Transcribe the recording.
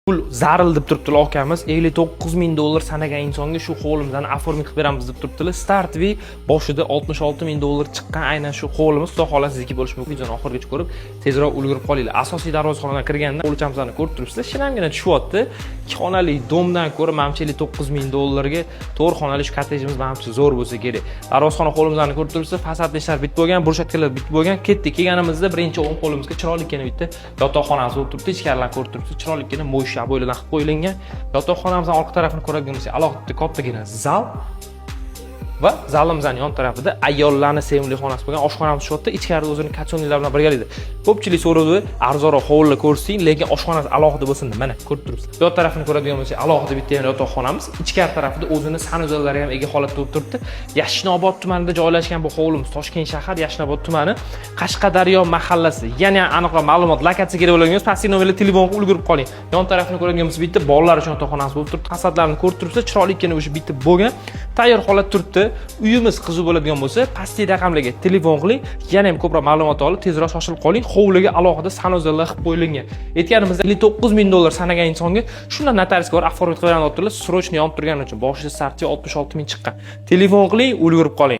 Pul zaril deb turibdilar akamiz. 59 ming dollar sanagan insonga shu hovlimizni оформить qilib beramiz deb turibdilar. Стартовый boshida 66 ming dollar chiqqan aynan shu hovlimiz, xudo xohlasa, sizniki bo'lishi mumkin. Videoni oxirigacha ko'rib, tezroq ulgurib qolinglar. Asosiy darvozaxonadan kirganda hovlichamizni ko'rib turibsizlar, shinamgina tushyapti. Ikki xonali дом dan ko'ra, manimcha, 59 ming dollarga to'rt xonali shu kottejimiz, manimcha, zo'r bo'lsa kerak. Darvozaxona hovlimizni ko'rib turibsizlar, fasadli ishlar bitib bo'lgan, брусчатка lar bitib bo'lgan. Ketdik, kelganimizda birinchi o'ng qo'limizga chiroylikkina bitta yotoqxonamiz bo'lib turibdi. Ichkarilarni ko'rib turibsiz, chiroylikkina моющий обой lardan qilib qo'yilgan. Yotoqxonamizni orqa tarafini ko'radigan bo'lsak, alohida kattagina zal va zalimizning yon tarafida ayollarni sevimli xonasi bo'lgan oshxonamiz tushyapti. Ichkarida o'zini котельный lar bilan birgalikda. Ko'pchilik so'radi, arzonroq hovli ko'rsating, lekin oshxonasi alohida bo'lsin deb. Mana, ko'rib turibsiz. Bu yoq tarafini ko'radigan bo'lsak, alohida bitta yana yotoqxonamiz. Ichkari tarafida o'zini санузел lari ham ega holatda bo'lib turibdi. Yashnobod tumanida joylashgan bu hovlimiz, Toshkent shahar, Yashnobod tumani, Qashqadaryo mahallasi. Yana aniqroq ma'lumot, lokatsiya kerak bo'ladigan bo'lsa, pastki nomerga telefon qilib ulgurib qoling. Yon tarafini ko'radigan bo'lsak, bitta bolalar uchun yotoqxonamiz bo'lib turibdi. Fasadlarini ko'rib turibsiz, chiroylikkina o'sha bitta bo'lgan, tayyor holat turibdi. Uyimiz qiziq bo'ladigan bo'lsa, pastki raqamlarga telefon qiling, yana ham ko'proq ma'lumot olib, tezroq shoshilib qoling. Hovliga alohida санузел lar qilib qo'yilgan. Aytganimizda, 59 ming dollar sanagan insonga shundan notariusga borib оформить qilib beramiz. Срочно yonib turgani uchun boshida startga 66 ming chiqqan. Telefon qiling, ulgurib qoling.